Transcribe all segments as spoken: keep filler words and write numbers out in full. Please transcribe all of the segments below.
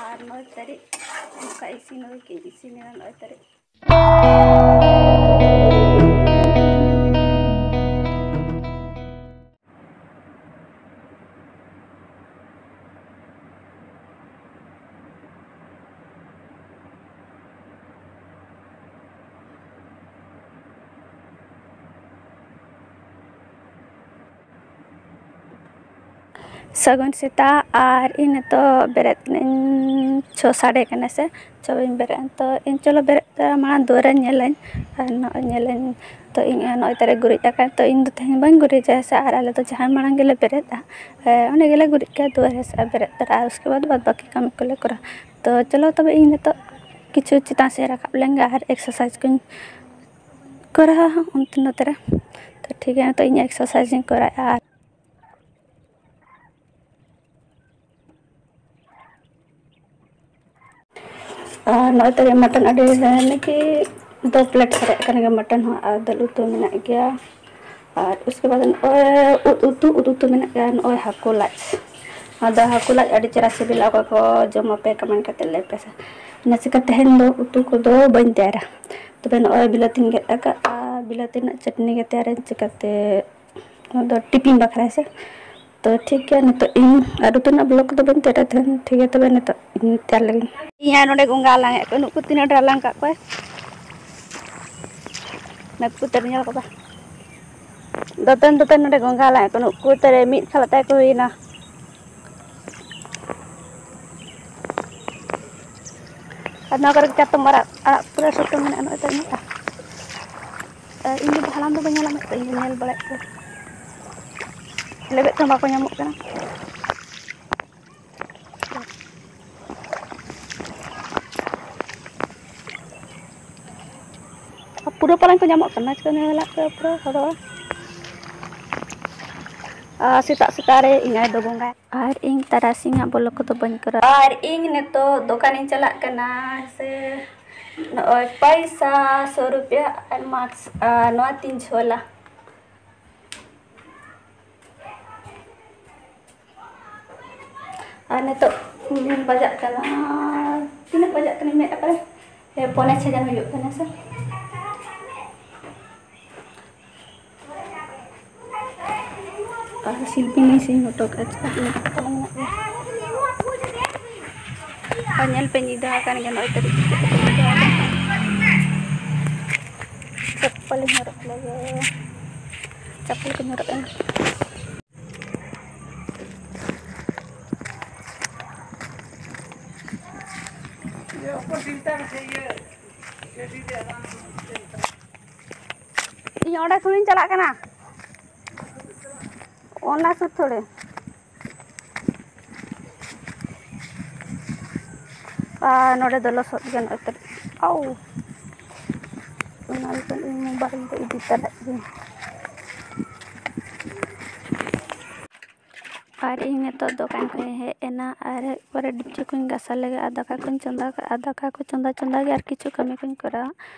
ᱟᱨ ᱱᱚᱭ ᱛᱟᱹᱨᱤᱠᱷ ᱚᱱᱠᱟ ᱤᱥᱤᱱ ᱦᱩᱭ ᱠᱤᱱ ᱤᱥᱤᱱ ᱮᱱᱟ ᱱᱚᱭ ᱛᱟᱹᱨᱤᱠᱷ᱾ ᱥᱟᱹᱜᱩᱱ ᱥᱮᱛᱟᱜ᱾ ᱟᱨ ᱤᱧ ᱱᱤᱛᱚᱜ ᱵᱮᱨᱮᱫ ᱱᱟᱹᱧ ᱪᱷᱚ ᱥᱟᱰᱮ ᱠᱟᱱᱟ ᱥᱮ ᱪᱷᱚ ᱵᱟᱹᱧ ᱵᱮᱨᱮᱫ ᱮᱱ᱾ ᱛᱚ ᱤᱧ ᱪᱚᱞᱚ ᱵᱮᱨᱮᱫ ᱛᱚᱨᱟ ᱢᱟᱲᱟᱝ ᱫᱩᱣᱟᱹᱨ ᱨᱮ ᱧᱮᱞᱟᱹᱧ᱾ ᱟᱨ ᱱᱚᱜᱼᱚᱭ ᱧᱮᱞᱟᱹᱧ ᱛᱚ ᱤᱧ ᱱᱚᱜᱼᱚᱭ ᱛᱟᱨᱮ ᱜᱩᱨᱤᱡ ᱟᱠᱟᱫ᱾ ᱛᱚ ᱤᱧ ᱫᱚ ᱛᱮᱦᱮᱧ ᱵᱟᱹᱧ ᱜᱩᱨᱤᱡᱟ ᱥᱮ, ᱟᱨ ᱟᱞᱮ ᱫᱚ ᱡᱟᱦᱟᱸᱭ ᱢᱟᱲᱟᱝ ᱜᱮᱞᱮ ᱵᱮᱨᱮᱫᱼᱟ, ᱚᱸᱰᱮ ᱜᱮᱞᱮ ᱜᱩᱨᱤᱡ ᱠᱟᱜᱼᱟ ᱫᱩᱣᱟᱹᱨ ᱨᱮ ᱥᱮ ᱵᱮᱨᱮᱫ ᱛᱚᱨᱟ᱾ ᱟᱨ ᱩᱥᱠᱮ ᱵᱟᱫ ᱵᱟᱫ ᱵᱟᱹᱠᱤ ᱠᱟᱹᱢᱤ ᱠᱚᱞᱮ ᱠᱚᱨᱟᱣᱟ᱾ ᱛᱚ ᱪᱚᱞᱚ ᱛᱚᱵᱮ ᱤᱧ ᱱᱤᱛᱚᱜ ᱠᱤᱪᱷᱩ ᱪᱮᱛᱟᱱ ᱥᱮᱫ ᱨᱟᱠᱟᱵ ᱞᱮᱱ ᱜᱮ ᱟᱨ ᱮᱠᱥᱟᱨᱥᱟᱭᱤᱡᱽ ᱠᱚᱧ ᱠᱚᱨᱟᱣᱟ ᱚᱱᱛᱮ ᱱᱚᱛᱮ ᱨᱮ᱾ ᱛᱚ ᱴᱷᱤᱠ ᱜᱮᱭᱟ, ᱱᱤᱛᱚᱜ ᱤᱧ ᱮᱠᱥᱟᱨᱥᱟᱭᱤᱡᱽ ᱤᱧ ᱠᱚᱨᱟᱣᱮᱫᱼᱟ᱾ ᱟᱨ ᱟᱨ ᱱᱚᱜᱼᱚᱭ ᱛᱟᱦᱞᱮ ᱢᱚᱴᱚᱱ ᱟᱹᱰᱤ ᱱᱟᱠᱤ ᱫᱚ ᱯᱞᱮᱴ ᱯᱮᱨᱮᱡ ᱟᱠᱟᱱ ᱜᱮᱭᱟ ᱢᱚᱴᱚᱱ ᱦᱚᱸ, ᱟᱨ ᱫᱟᱹᱞ ᱩᱛᱩ ᱢᱮᱱᱟᱜ ᱜᱮᱭᱟ᱾ ᱟᱨ ᱩᱥᱠᱮ ᱵᱟᱫ ᱱᱚᱜᱼᱚᱭ ᱩᱫ ᱩᱛᱩ, ᱩᱫ ᱩᱛᱩ ᱢᱮᱱᱟᱜ ᱜᱮᱭᱟ᱾ ᱱᱚᱜᱼᱚᱭ ᱦᱟᱹᱠᱩ ᱞᱟᱡ, ᱟᱫᱚ ᱦᱟᱹᱠᱩ ᱞᱟᱡ ᱟᱹᱰᱤ ᱪᱮᱦᱨᱟ ᱥᱤᱵᱤᱞᱟ᱾ ᱚᱠᱚᱭ ᱠᱚ ᱡᱚᱢ ᱟᱯᱮ ᱠᱚᱢᱮᱱᱴ ᱠᱟᱛᱮ ᱞᱟᱹᱭ ᱯᱮ ᱥᱮ᱾ ᱤᱱᱟᱹ ᱪᱤᱠᱟ ᱛᱮᱦᱮᱧ ᱫᱚ ᱩᱛᱩ ᱠᱚᱫᱚ ᱵᱟᱹᱧ ᱛᱮᱭᱟᱨᱟ᱾ ᱛᱚᱵᱮ ᱱᱚᱜᱼᱚᱭ ᱵᱤᱞᱟᱹᱛᱤᱧ ᱜᱮᱫ ᱟᱠᱟᱫᱼᱟ, ᱵᱤᱞᱟᱹᱛᱤ ᱨᱮᱱᱟᱜ ᱪᱟᱹᱴᱱᱤ ᱜᱮ ᱛᱮᱭᱟᱨᱟᱹᱧ᱾ ᱪᱤᱠᱟᱹᱛᱮ ᱚᱱᱟ ᱫᱚ ᱴᱤᱯᱤᱱ ᱵᱟᱠᱷᱨᱟ ᱦᱮᱸ ᱥᱮ᱾ ᱛᱚ ᱴᱷᱤᱠ ᱜᱮᱭᱟ, ᱱᱤᱛᱚᱜ ᱤᱧ ᱟᱨ ᱩᱛᱩ ᱨᱮᱱᱟᱜ ᱵᱞᱚᱜ ᱠᱚᱫᱚ ᱵᱟᱹᱧ ᱛᱮᱭᱟᱨᱟ ᱛᱟᱦᱮᱱ᱾ ᱴᱷᱤᱠ ᱜᱮᱭᱟ, ᱛᱚᱵᱮ ᱱᱤᱛᱚᱜ ᱤᱧ ᱛᱮᱭᱟᱨ ᱞᱮᱜᱤᱧ᱾ ᱤᱧ ᱟᱨ ᱱᱚᱰᱮ ᱜᱚᱸᱜᱟ ᱦᱟᱞᱟᱝ ᱮᱫ ᱠᱚ, ᱱᱩᱠᱩ ᱛᱤᱱᱟᱹᱜ ᱰᱷᱮᱨ ᱦᱟᱞᱟᱝ ᱠᱟᱜ ᱠᱚᱣᱟᱭ᱾ ᱱᱩᱠᱩ ᱛᱟᱹᱨ ᱧᱮᱞ ᱠᱚᱯᱮ, ᱫᱚᱛᱚᱱ ᱫᱚᱛᱚᱱ ᱱᱚᱰᱮ ᱜᱚᱸᱜᱟ ᱦᱟᱞᱟᱝ ᱮᱫ ᱠᱚ, ᱱᱩᱠᱩ ᱛᱟᱹᱨᱮ ᱢᱤᱫ ᱠᱷᱟᱞ ᱟᱛᱟ ᱠᱚ ᱦᱩᱭᱮᱱᱟ᱾ ᱟᱨ ᱱᱚᱣᱟ ᱠᱚᱨᱮ ᱪᱟᱛᱚᱢ ᱟᱲᱟᱜ, ᱟᱲᱟᱜ ᱯᱩᱨᱟᱹ ᱥᱩᱛᱟᱹᱢ ᱢᱮᱱᱟᱜᱼᱟ, ᱱᱚᱜᱼᱚᱭ ᱛᱚ ᱧᱮᱞᱚᱜᱼᱟ᱾ ᱟᱨ ᱤᱧ ᱫᱚ ᱦᱟᱲᱟᱢ ᱫᱚ ᱵᱟᱹᱧ ᱦᱟᱲᱟᱢᱮᱫ ᱠᱚᱣᱟ, ᱤᱧ ᱫᱚ ᱧᱮᱞ ᱵᱟᱲᱟᱭᱮᱫ ᱠᱚᱣᱟ᱾ ᱞᱮᱵᱮᱫ ᱛᱮᱦᱚᱸ ᱵᱟᱠᱚ ᱧᱟᱢᱚᱜ ᱠᱟᱱᱟ᱾ ᱯᱩᱨᱟᱹ ᱯᱟᱞᱮᱱ ᱠᱚ ᱧᱟᱢᱚᱜ ᱠᱟᱱᱟ, ᱪᱤᱠᱟᱹ ᱱᱤᱭᱟᱹ ᱞᱟᱜ ᱠᱚ ᱯᱩᱨᱟᱹ ᱦᱚᱲᱚᱜᱼᱟ᱾ ᱟᱨ ᱥᱮᱛᱟᱜ ᱥᱮᱛᱟᱜ ᱨᱮ ᱤᱧ ᱟᱭᱳ ᱫᱚ ᱵᱚᱸᱜᱟᱭ᱾ ᱟᱨ ᱤᱧ ᱛᱟᱨᱟᱥᱤᱧᱟᱜ ᱵᱚᱞᱚ ᱠᱚᱫᱚ ᱵᱟᱹᱧ ᱠᱚᱨᱟᱣᱟ᱾ ᱟᱨ ᱤᱧ ᱱᱤᱛᱚᱜ ᱫᱚᱠᱟᱱᱤᱧ ᱪᱟᱞᱟᱜ ᱠᱟᱱᱟ ᱥᱮ ᱱᱚᱜᱼᱚᱭ ᱯᱟᱭᱥᱟ ᱥᱚ ᱨᱩᱯᱤᱭᱟ ᱟᱨ ᱢᱟᱥᱠ, ᱟᱨ ᱱᱚᱣᱟ ᱛᱤᱧ ᱡᱷᱳᱞᱟ᱾ ᱟᱨ ᱱᱤᱛᱚᱜ ᱵᱟᱡᱟᱜ ᱠᱟᱱᱟ, ᱛᱤᱱᱟᱹᱜ ᱵᱟᱡᱟᱜ ᱠᱟᱱᱟ ᱢᱮᱫ ᱟᱠᱟᱨᱮ? ᱦᱮᱸ, ᱯᱚᱱᱮ ᱪᱷᱚ ᱜᱟᱱ ᱦᱩᱭᱩᱜ ᱠᱟᱱᱟ ᱥᱮ᱾ ᱟᱨ ᱥᱤᱞᱯᱤᱧ ᱤᱥᱤᱱ ᱦᱚᱴᱚ ᱠᱟᱜᱼᱟ, ᱪᱮᱫᱟᱜ ᱤᱧ ᱛᱟᱞᱟᱝ ᱢᱮᱱᱟᱜ ᱜᱮᱭᱟ᱾ ᱟᱨ ᱧᱮᱞ ᱯᱮ, ᱧᱤᱫᱟᱹ ᱟᱠᱟᱱ ᱜᱮᱭᱟ, ᱱᱚᱜᱼᱚᱭ ᱛᱟᱹᱨᱤᱡ ᱪᱮᱫ ᱞᱮᱠᱟ ᱧᱤᱫᱟᱹ ᱟᱠᱟᱱᱟ᱾ ᱪᱟᱯᱯᱟᱞ ᱤᱧ ᱦᱚᱨᱚᱜ ᱞᱮᱜᱮ, ᱪᱟᱯᱯᱟᱞ ᱠᱚᱧ ᱦᱚᱨᱚᱜ ᱮᱱ᱾ ᱤᱧ ᱚᱸᱰᱮ ᱠᱷᱚᱱᱤᱧ ᱪᱟᱞᱟᱜ ᱠᱟᱱᱟ, ᱚᱱᱟ ᱥᱩᱨ ᱛᱷᱚᱲᱮ᱾ ᱟᱨ ᱱᱚᱰᱮ ᱫᱚ ᱞᱚᱥᱚᱫ ᱜᱮ ᱱᱚᱜᱼᱚᱭ ᱛᱟᱞᱮ᱾ ᱟᱣ! ᱚᱱᱟ ᱞᱟᱹᱜᱤᱫ ᱤᱧ ᱢᱳᱵᱟᱭᱤᱞ ᱫᱚ ᱤᱫᱤ ᱛᱟᱨᱟᱜ ᱜᱤᱧ᱾ ᱟᱨ ᱤᱧ ᱱᱤᱛᱚᱜ ᱫᱚᱠᱟᱱ ᱠᱷᱚᱱ ᱤᱧ ᱦᱮᱡ ᱮᱱᱟ, ᱟᱨ ᱦᱮᱡ ᱯᱚᱨᱮ ᱰᱮᱠᱪᱤ ᱠᱚᱧ ᱜᱟᱥᱟᱣ ᱞᱮᱜᱮ, ᱟᱨ ᱫᱟᱠᱟ ᱠᱚᱧ ᱪᱚᱸᱫᱟ ᱠᱟᱜᱼᱟ᱾ ᱫᱟᱠᱟ ᱠᱚ ᱪᱚᱸᱫᱟ ᱪᱚᱸᱫᱟ ᱜᱮ ᱟᱨ ᱠᱤᱪᱷᱩ ᱠᱟᱹᱢᱤ ᱠᱚᱧ ᱠᱚᱨᱟᱣᱟ᱾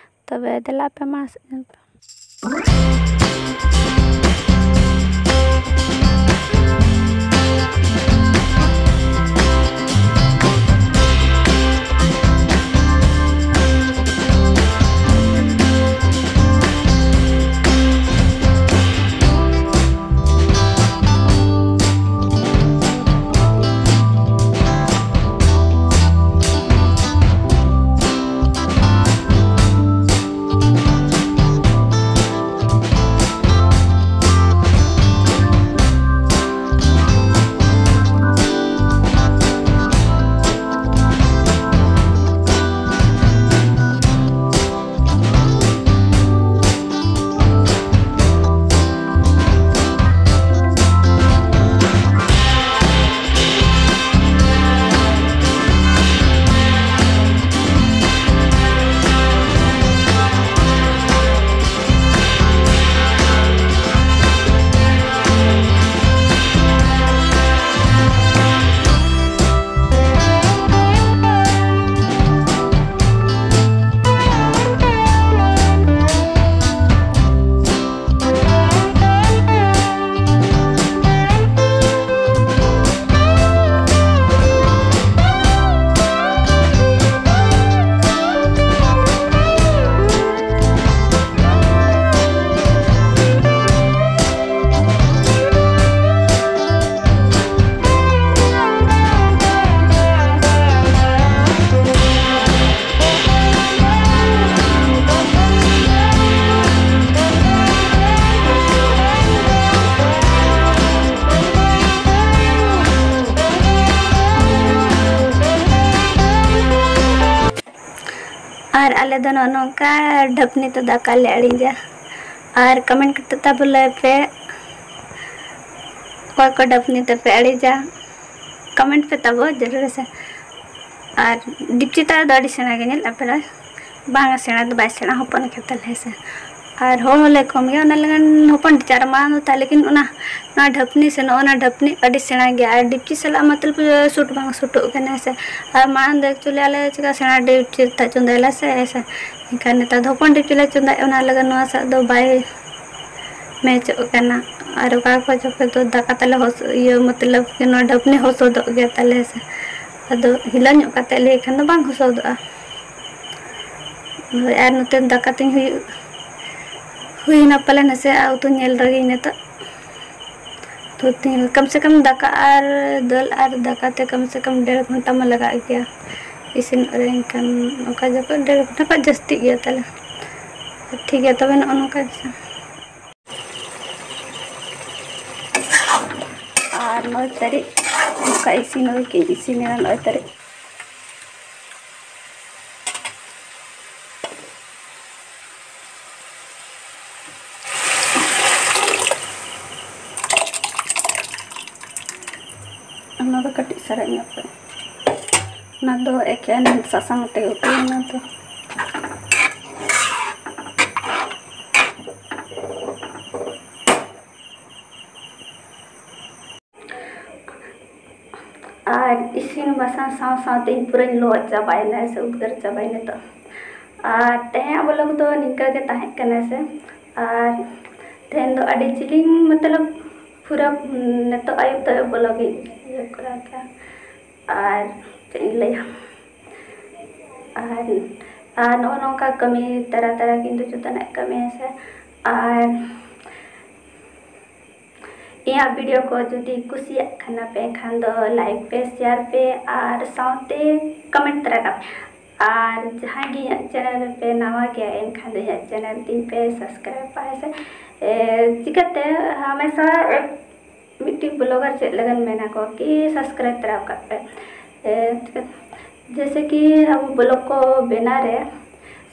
ᱛᱚᱵᱮ ᱫᱮᱞᱟ ᱟᱯᱮ ᱢᱟ ᱧᱮᱞ ᱯᱮ᱾ ᱟᱨ ᱟᱞᱮ ᱫᱚ ᱱᱚᱜᱼᱚ ᱱᱚᱝᱠᱟ ᱰᱷᱟᱹᱯᱱᱤ ᱛᱮ ᱫᱟᱠᱟ ᱞᱮ ᱟᱹᱲᱤᱡᱟ᱾ ᱟᱨ comment ᱠᱟᱛᱮ ᱛᱟᱵᱚ ᱞᱟᱹᱭ ᱯᱮ, ᱚᱠᱚᱭ ᱠᱚ ᱰᱷᱟᱹᱯᱱᱤ ᱛᱮᱯᱮ ᱟᱹᱲᱤᱡᱟ? Comment ᱯᱮ ᱛᱟᱵᱚ ᱡᱟᱹᱨᱩᱲ ᱥᱮ᱾ ᱟᱨ ᱰᱤᱯᱪᱤ ᱛᱟᱣᱟ ᱫᱚ ᱟᱹᱰᱤ ᱥᱮᱬᱟ ᱜᱮ ᱧᱮᱞ ᱟᱯᱮ ᱫᱚ᱾ ᱵᱟᱝᱟ, ᱥᱮᱬᱟ ᱫᱚ ᱵᱟᱭ ᱥᱮᱬᱟ, ᱦᱚᱯᱚᱱ ᱜᱮᱭᱟ ᱛᱟᱞᱮ ᱦᱮᱸ ᱥᱮ᱾ ᱟᱨ ᱦᱚᱲ ᱦᱚᱸᱞᱮ ᱠᱚᱢ ᱜᱮᱭᱟ, ᱚᱱᱟ ᱞᱟᱹᱜᱤᱫ ᱦᱚᱯᱚᱱ ᱰᱤᱯᱪᱤ ᱟᱨ ᱢᱟᱲᱟᱝ ᱫᱚ ᱛᱟᱦᱮᱸ, ᱞᱮᱠᱤᱱ ᱚᱱᱟ, ᱱᱚᱣᱟ ᱰᱷᱟᱹᱯᱱᱤ ᱥᱮ ᱱᱚᱜᱼᱚ ᱱᱟ ᱰᱷᱟᱹᱯᱱᱤ ᱟᱹᱰᱤ ᱥᱮᱬᱟ ᱜᱮᱭᱟ᱾ ᱟᱨ ᱰᱤᱯᱪᱤ ᱥᱟᱞᱟᱜ ᱢᱚᱛᱞᱚᱵ ᱥᱩᱴ ᱵᱟᱝ ᱥᱩᱴᱚᱜ ᱠᱟᱱᱟ ᱦᱮᱸ ᱥᱮ᱾ ᱟᱨ ᱢᱟᱲᱟᱝ ᱫᱚ actually ᱟᱞᱮ ᱪᱮᱠᱟ ᱥᱮᱬᱟ ᱰᱤᱯᱪᱤ ᱛᱟᱦᱮᱸ ᱪᱚᱸᱫᱟᱭᱟᱞᱮ ᱥᱮ ᱦᱮᱸ ᱥᱮ᱾ ᱮᱱᱠᱷᱟᱱ ᱱᱮᱛᱟᱨ ᱫᱚ ᱦᱚᱯᱚᱱ ᱰᱤᱯᱪᱤ ᱞᱮ ᱪᱚᱸᱫᱟᱭᱮᱫ, ᱚᱱᱟ ᱞᱟᱹᱜᱤᱫ ᱱᱚᱣᱟ ᱥᱟᱜ ᱫᱚ ᱵᱟᱭ ᱢᱮᱪᱚᱜ ᱠᱟᱱᱟ᱾ ᱟᱨ ᱚᱠᱟ ᱠᱚ ᱡᱚᱠᱷᱚᱱ ᱫᱚ ᱫᱟᱠᱟ ᱛᱟᱞᱮ ᱦᱚᱥ-, ᱤᱭᱟᱹ ᱢᱚᱛᱞᱚᱵ ᱠᱤ ᱱᱚᱣᱟ ᱰᱷᱟᱹᱯᱱᱤ ᱦᱚᱥᱚᱫᱚᱜ ᱜᱮᱭᱟ ᱛᱟᱞᱮ ᱦᱮᱸ ᱥᱮ᱾ ᱟᱫᱚ ᱦᱤᱞᱟᱹᱣ ᱧᱚᱜ ᱠᱟᱛᱮ ᱞᱟᱹᱭ ᱠᱷᱟᱱ ᱫᱚ ᱵᱟᱝ ᱦᱚᱥᱚᱫᱚᱜᱼᱟ᱾ ᱦᱳᱭ, ᱟᱨ ᱱᱚᱛᱮ ᱫᱟᱠᱟ ᱛᱤᱧ ᱦᱩᱭᱩᱜ, ᱦᱩᱭᱱᱟ ᱯᱟᱞᱮ ᱱᱟᱥᱮ, ᱟᱨ ᱩᱛᱩ ᱧᱮᱞ ᱨᱮᱜᱮᱧ ᱱᱤᱛᱚᱜ᱾ ᱛᱚ ᱛᱤᱧ ᱠᱚᱢ ᱥᱮ ᱠᱚᱢ ᱫᱟᱠᱟ ᱟᱨ ᱫᱟᱹᱞ ᱟᱨ ᱫᱟᱠᱟ ᱛᱮ ᱠᱚᱢ ᱥᱮ ᱠᱚᱢ ᱰᱮᱲ ᱜᱷᱚᱱᱴᱟ ᱢᱟ ᱞᱟᱜᱟᱜ ᱜᱮᱭᱟ ᱤᱥᱤᱱᱚᱜ ᱨᱮ᱾ ᱮᱱᱠᱷᱟᱱ ᱚᱠᱟ ᱡᱚᱠᱷᱚᱱ ᱰᱮᱲ ᱜᱷᱚᱱᱴᱟ ᱠᱷᱚᱱ ᱡᱟᱹᱥᱛᱤᱜ ᱜᱮᱭᱟ ᱛᱟᱞᱮ᱾ ᱴᱷᱤᱠ ᱜᱮᱭᱟ, ᱛᱚᱵᱮ ᱱᱚᱜᱼᱚ ᱱᱚᱝᱠᱟ ᱜᱮ᱾ ᱟᱨ ᱱᱚᱭ ᱛᱟᱹᱨᱤᱠᱷ ᱚᱱᱠᱟ ᱤᱥᱤᱱ ᱦᱩᱭ ᱠᱮᱫ, ᱤᱥᱤᱱ ᱮᱱᱟ ᱱᱚᱭ ᱛᱟᱹᱨᱤᱠᱷ᱾ ᱚᱱᱟ ᱫᱚ ᱠᱟᱹᱴᱤᱡ ᱥᱟᱨᱮᱡ ᱧᱚᱜ ᱯᱮ᱾ ᱚᱱᱟ ᱫᱚ ᱮᱠᱮᱱ ᱥᱟᱥᱟᱝ ᱛᱮ ᱩᱛᱩᱭᱮᱱᱟ ᱛᱚ᱾ ᱟᱨ ᱤᱥᱤᱱ ᱵᱟᱥᱟᱝ ᱥᱟᱶ ᱥᱟᱶᱛᱮ ᱤᱧ ᱯᱩᱨᱟᱹᱧ ᱞᱚᱦᱚᱫ ᱪᱟᱵᱟᱭᱮᱱᱟ ᱥᱮ ᱩᱫᱽᱜᱟᱹᱨ ᱪᱟᱵᱟᱭᱮᱱᱟ ᱱᱤᱛᱚᱜ᱾ ᱟᱨ ᱛᱮᱦᱮᱧᱟᱜ vlog ᱫᱚ ᱱᱤᱝᱠᱟᱹ ᱜᱮ ᱛᱟᱦᱮᱸ ᱠᱟᱱᱟ ᱥᱮ᱾ ᱟᱨ ᱛᱮᱦᱮᱧ ᱫᱚ ᱟᱹᱰᱤ ᱡᱤᱞᱤᱧ, ᱢᱚᱛᱞᱚᱵ ᱯᱩᱨᱟᱹ ᱱᱤᱛᱚᱜ ᱟᱹᱭᱩᱵ ᱫᱚ vlog ᱤᱧ ᱤᱭᱟᱹ ᱠᱚᱨᱟᱣ ᱠᱮᱫᱟ᱾ ᱟᱨ ᱪᱮᱫ ᱤᱧ ᱞᱟᱹᱭᱟ, ᱟᱨ, ᱟᱨ ᱱᱚᱜᱼᱚ ᱱᱚᱝᱠᱟ ᱠᱟᱹᱢᱤ ᱛᱟᱨᱟ ᱛᱟᱨᱟ ᱠᱤᱱᱛᱩ ᱡᱚᱛᱚᱱᱟᱜ ᱠᱟᱹᱢᱤᱭᱟ ᱥᱮ᱾ ᱟᱨ ᱤᱧᱟᱹᱜ video ᱠᱚ ᱡᱩᱫᱤ ᱠᱩᱥᱤᱭᱟᱜ ᱠᱟᱱᱟ ᱯᱮ ᱮᱱᱠᱷᱟᱱ ᱫᱚ like ᱯᱮ, share ᱯᱮ ᱟᱨ ᱥᱟᱶᱛᱮ comment ᱛᱚᱨᱟ ᱠᱟᱜ ᱯᱮ᱾ ᱟᱨ ᱡᱟᱦᱟᱸᱭ ᱜᱮ ᱤᱧᱟᱹᱜ channel ᱨᱮᱯᱮ ᱱᱟᱣᱟ ᱜᱮᱭᱟ ᱮᱱᱠᱷᱟᱱ ᱫᱚ ᱤᱧᱟᱹᱜ channel ᱛᱤᱧ ᱯᱮ subscribe ᱯᱟᱦᱮ ᱥᱮ᱾ ᱮ, ᱪᱤᱠᱟᱹᱛᱮ ᱦᱟᱢᱮᱥᱟ ᱮ, ᱢᱤᱫᱴᱤᱡ vlogger ᱪᱮᱫ ᱞᱟᱹᱜᱤᱫ ᱢᱮᱱᱟ ᱠᱚ ᱠᱤ subscribe ᱛᱚᱨᱟ ᱠᱟᱜ ᱯᱮ᱾ ᱮ, ᱪᱤᱠᱟᱹ-, ᱡᱮᱭᱥᱮ ᱠᱤ ᱟᱵᱚ vlog ᱠᱚ ᱵᱮᱱᱟᱣ ᱨᱮ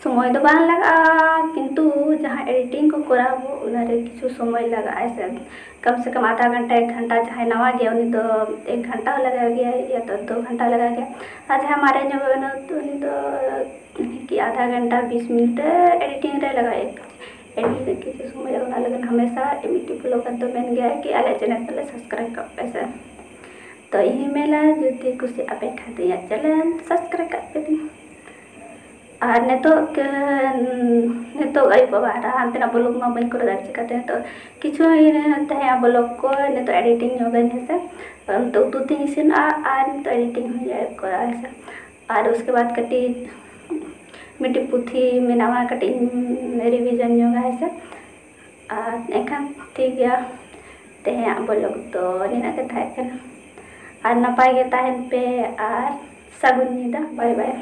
ᱥᱚᱢᱚᱭ ᱫᱚ ᱵᱟᱝ ᱞᱟᱜᱟᱜᱼᱟ, ᱠᱤᱱᱛᱩ ᱡᱟᱦᱟᱸ editing ᱠᱚ ᱠᱚᱨᱟᱣ ᱟᱵᱚ, ᱚᱱᱟᱨᱮ ᱠᱤᱪᱷᱩ ᱥᱚᱢᱚᱭ ᱞᱟᱜᱟᱜᱼᱟ, ᱦᱮᱸ ᱥᱮ᱾ ᱠᱚᱢ ᱥᱮ ᱠᱚᱢ ᱟᱫᱷᱟ ᱜᱷᱚᱱᱴᱟ, ᱮᱠ ᱜᱷᱚᱱᱴᱟ᱾ ᱡᱟᱦᱟᱸᱭ ᱱᱟᱣᱟ ᱜᱮᱭᱟ, ᱩᱱᱤ ᱫᱚ ᱮᱠ ᱜᱷᱚᱱᱴᱟ ᱦᱚᱸ ᱞᱟᱜᱟᱣ ᱜᱮᱭᱟ, ᱭᱟ ᱛᱚ ᱫᱩ ᱜᱷᱚᱱᱴᱟ ᱞᱟᱜᱟᱣ ᱜᱮᱭᱟ᱾ ᱟᱨ ᱡᱟᱦᱟᱸᱭ ᱢᱟᱨᱮ ᱧᱚᱜ ᱜᱮᱭᱟ, ᱩᱱᱤ ᱫᱚ, ᱩᱱᱤ ᱫᱚ ᱠᱤ ᱟᱫᱷᱟ ᱜᱷᱚᱱᱴᱟ, ᱵᱤᱥ ᱢᱤᱱᱤᱴ editing ᱨᱮ ᱞᱟᱜᱟᱣ ᱮᱫ, editing ᱨᱮ ᱠᱤᱪᱷᱩ ᱥᱚᱢᱚᱭ ᱞᱟᱜᱟᱜᱼᱟ᱾ ᱚᱱᱟ ᱞᱟᱹᱜᱤᱫ ᱦᱟᱢᱮᱥᱟ ᱢᱤᱫᱴᱤᱡ vlogger ᱫᱚ ᱢᱮᱱ ᱜᱮᱭᱟ ᱠᱤ ᱟᱞᱮ channel ᱛᱟᱞᱮ subscribe ᱠᱟᱜ ᱯᱮ ᱥᱮ᱾ ᱛᱚ ᱤᱧ ᱢᱮᱱᱟ, ᱡᱩᱫᱤ ᱠᱩᱥᱤᱭᱟᱜ ᱯᱮ ᱠᱷᱟᱱ ᱫᱚ ᱤᱧᱟᱹᱜ channel subscribe ᱠᱟᱜ ᱯᱮ ᱛᱤᱧ᱾ ᱟᱨ ᱱᱤᱛᱚᱜ ᱠᱮ-, ᱱᱤᱛᱚᱜ ᱟᱹᱭᱩᱵ ᱵᱟᱵᱟ ᱟᱨ ᱦᱟᱱᱛᱮᱱᱟᱜ vlog ᱢᱟ ᱵᱟᱹᱧ ᱠᱚᱨᱟᱣ ᱫᱟᱲᱮᱭᱟᱜ, ᱪᱤᱠᱟᱹᱛᱮ ᱱᱤᱛᱚᱜ ᱠᱤᱪᱷᱩ ᱛᱟᱦᱮᱸ vlog ᱠᱚ ᱱᱤᱛᱚᱜ editing ᱧᱚᱜᱟᱹᱧ ᱦᱮᱸ ᱥᱮ᱾ ᱱᱤᱛᱚᱜ ᱩᱛᱩ ᱛᱤᱧ ᱤᱥᱤᱱᱟ ᱟᱨ ᱱᱤᱛᱚᱜ editing ᱦᱚᱸᱧ ᱠᱚᱨᱟᱣᱟ ᱦᱮᱸ ᱥᱮ᱾ ᱟᱨ ᱩᱥᱠᱮ ᱵᱟᱫ ᱠᱟᱹᱴᱤᱡ ᱢᱤᱫᱴᱤᱡ ᱯᱩᱛᱷᱤ ᱢᱮᱱᱟᱜᱼᱟ, ᱚᱱᱟ ᱠᱟᱹᱴᱤᱡ ᱤᱧ revision ᱧᱚᱜᱟ ᱦᱮᱸ ᱥᱮ᱾ ᱟᱨ ᱮᱱᱠᱷᱟᱱ ᱴᱷᱤᱠ ᱜᱮᱭᱟ, ᱛᱮᱦᱮᱧᱟᱜ vlog ᱫᱚ ᱱᱤᱱᱟᱹᱜ ᱜᱮ ᱛᱟᱦᱮᱸ ᱠᱟᱱᱟ᱾ ᱟᱨ ᱱᱟᱯᱟᱭ ᱜᱮ ᱛᱟᱦᱮᱱ ᱯᱮ ᱟᱨ ᱥᱟᱹᱜᱩᱱ ᱧᱤᱫᱟᱹ, bye bye,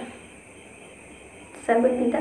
ᱥᱟᱹᱜᱩᱱ ᱧᱤᱫᱟᱹ᱾